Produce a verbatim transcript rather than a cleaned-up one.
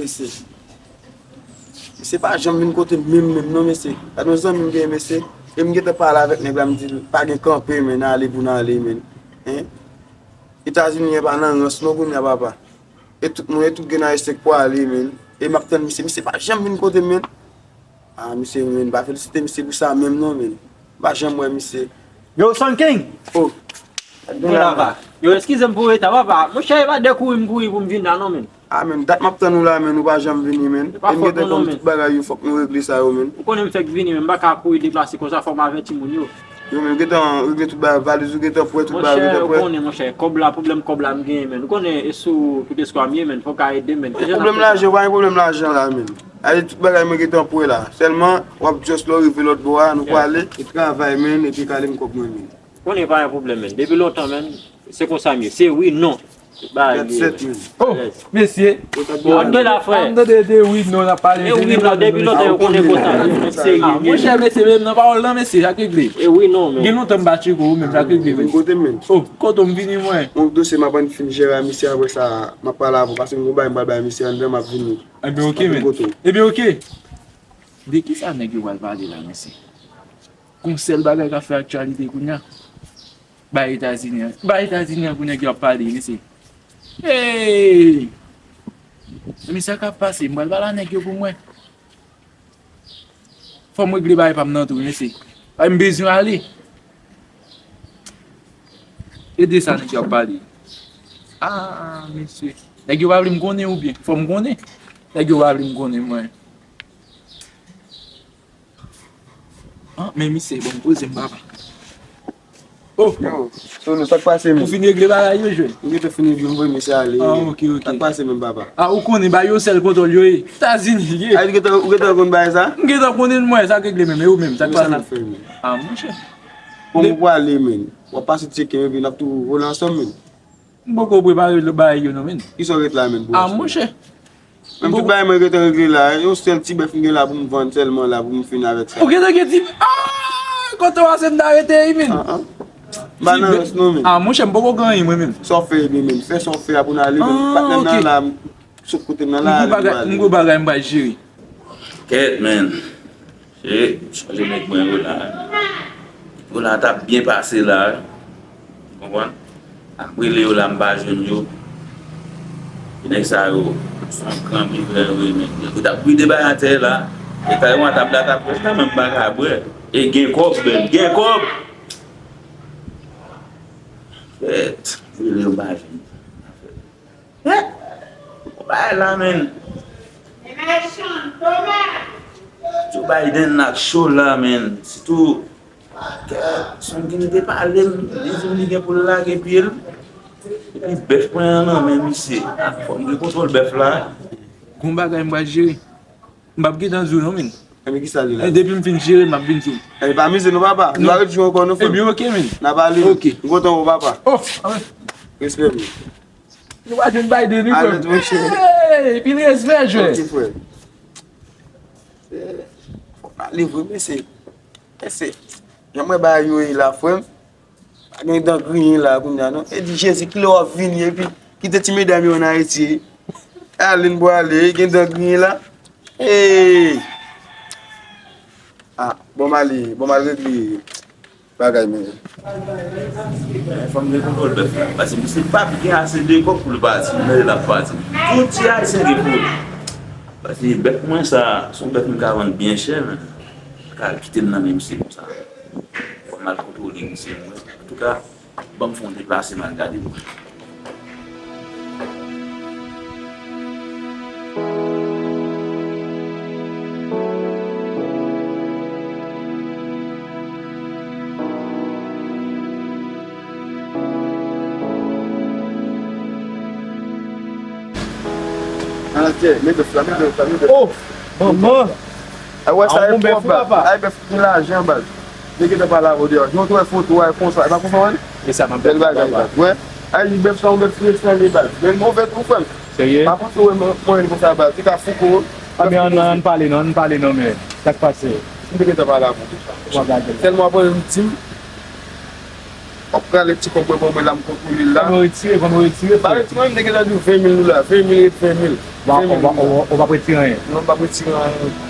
Mesye. Mesye pa janm vin kote m menm, menm non, mesye. Gade yon zanmi m genyen, mesye. E m gentan pale avèk nèg la, m di l, pa gen kanpe, menn, ale pou n ale, menn. Hein? Etazini an pa nan rans non kounye a, papa. E tout moun, e tout grenn ayisyen k pwale, menn. E m ap tann misye, misye pa janm vin kote m, menn. Ah, misye, menn, pa felisite misye pou sa menm non, menn. M pa janm wè misye. Yo, Sun King! Oh. Bon, la va. Yo, eskize m pou reta, papa. Monchè, e pa de kouri m kouri pou m vin la non, menn. Ah, menn, dat m ap tann ou la, menn, ou pa janm vini, menn. E pa fòt mwen non, menn. E m gentan konn tout bagay yo, fòk nou regle sa yo, menn. Ou konnen m fèk vini, menn, m pa ka kouri deplase konsa, fò m avèti moun yo. Yo, menn, gentan regle tout bagay, valiz ou gentan prè, tout bagay ou gentan prè. Monchè, ou konnen, monchè, kòb la, pwoblèm kòb la m genyen, menn. Ou konnen, e sou tout espwa m ye, menn, fò w ka ede m, menn. Pwoblèm lajan, pa gen pwoblèm lajan la, menn. Ale, tout bagay mwen gentan prè la. Sèlman, w ap just lè w rive lòt bò a, nou prale, e travay, menn, epi kale m kòb mwen, menn. Konnen pa gen pwoblèm, menn. Depi lontan, menn, se konsa m ye. Se wi, non. Ba, li. Set, menn. Oh, mesye. Bon, de la, frè. An de de wi, non, n ap pale. E wi, non, depi lontan, yo konnen konsa. Monchè, mesye, menm nan pawòl lan, mesye, sa k regle. E wi, non, menn. Gen lontan m pa tcheke w, menm, sa k regle, menm. Kote m, menn? Oh, kote m vini, mwen? Yon dosye m ap ann fin jere a misye, apre sa, m ap pale avè w, paske m gon bagay m pral bay misye anndan, m ap vini. Ebyen, oke, menn. Ebyen, oke. De kisa nèg yo pral pale la, mesye? Gon sèl bagay k ap fè aktyalite kounye a. Bay Etazini an. Bay Etazini an pou nèg yo ap pale, mesye. Hey! Men sa k ap pase, m pral pale a nèg yo pou mwen. Fò m regle bagay pa m nan tou, mesye. Ay, m bezwen ale. E de sa nèg yo ap pale. Ah, mesye. Nèg yo pa vle m konnen oubyen? Fò m konnen. Nèg yo pa vle m konnen, mwen. Ah, men misye, bon, poze m, papa. Oh! Yo, Solo, sa k pase, menn? Ou fin regle bagay yo, jwenn? M gentan fin regle, m voye misye ale. Ah, ok, ok. Sa k pase, menn, papa? Ah, ou konnen, ba yo sèl kontwòl yo ye. Etazini, ye. Ah, ou gentan, ou gentan konn bagay sa? M gentan konnen, mwen, sa k regle, menm, e ou menm, sa k pase? Sa n ap fè, menn? Ah, monchè. Bon, m prale, menn. W ap pase tcheke m, epi n ap tou vole ansanm, menn. M poko prepare lòt bagay yo non, menn. Kisa w ret la menm pou? Ah, monchè. Menm tout bagay mwen gentan regle la, yon sèl ti bèf m gen la pou m vann sèlman la pou m fin avèk sa. Ou gentan gen ti, ah, kote w a se m ta rete wi, menn. Ah, ah. M pa nan rans non, menn. Ah, monchè, m poko gen anyen mwen menm. Sa w fè ebyen, menn? Fè sa w fè a pou n ale, menn. Ah, patnè m nan la, m sot kote m nan la, ale pou ale. M gon bagay m pral jere. Kèt, menn. Se, chanje nèg mwen yo la. Yo la t ap byen pase la. Ou konprann? Apre le yo la, m pa jwenn yo. E nèg sa yo, se yon kran bivè yo ye, men. Yo t ap bride bay atè la. E kareman tab la t ap rèd la, men m pa ka bwè. E gen kòb, men. Gen kòb! Kèt, bride yo m pa jwenn. Hein? Bon bagay la, menn. Joe Biden ak cho la, menn. Sitou, kè, Sun King te pale m, li di m li gen pou l lage pye l. Epi bèf mwen an nan men misye. Ah, fò m gen kontwòl bèf la. Gon bagay m pral jere. M p ap gentan di w non, menn. Enben, kisa li la? E depi m fin jere, m ap vin di w. Enben, pa mize non, papa. Nou pa ret jwe ankò non, frè m. Ebyen, oke, menn. N ap ale. Oke. M kontan wè w, papa. Oh, ah wi. Respè, menn. Nou pa jwenn Biden wi, frè m. Alèz, monchè. Hey, pil respè, jwè. Ok, frè. Eh, fòk n ale vre, mesye. Mesye, jan m wè bagay yo ye la, frè m. Pa gen dan griyen la kounye a, non. E di Jezi, kilè w ap vini, epi kite ti medam yo ann Ayiti. Ale, n pwale, gen dan griyen la. Hey! Ah, bon, m ale, bon, m al regle bagay mwen yo. Fò m gen kontwòl bèf la. Paske misye p ap gen ase de kòb pou l pati, men l ap pati. Tout ti Ayisyen gen pou l. Paske bèf mwen sa, se yon bèf m ka vann byen chè, men m pa ka kite l nan men misye konsa. Fò m al kontwole misye, mwen. Antouka, ban m fè yon deplase, m al gade mwen. Ala tè, men bèf la, men bèf la, men bèf la. Oh, manman! Ay, wè, sa e pwòp, baz. Ay, bèf gen lajan, baz. Nèg gentan pale avè w deyò. Jan w t wè foto a, e konsa. E pa konsa w ye? E sa nan bèl bagay, baz. Wè. Ay, bèf sa, yon bèf fresh, sa, li, baz. Men move tou, frè m. Serye? Pa panse w wè mwen, mwen, konsa, baz. Li ka fouke w. A, men ann, ann pale, non, ann pale, non, men. Sa k pase? M te gentan pale avè w deja. W ap gade. Sèlman apre yon ti W ap prale ti kòb mwen ban mwen la, m kontwole l la. Fò nou retire, fò nou retire. Ba retire, m te gentan di w ven mil dola. Ven mil ret ven mil. Ou p ap retire anyen. Non, m p ap retire anyen.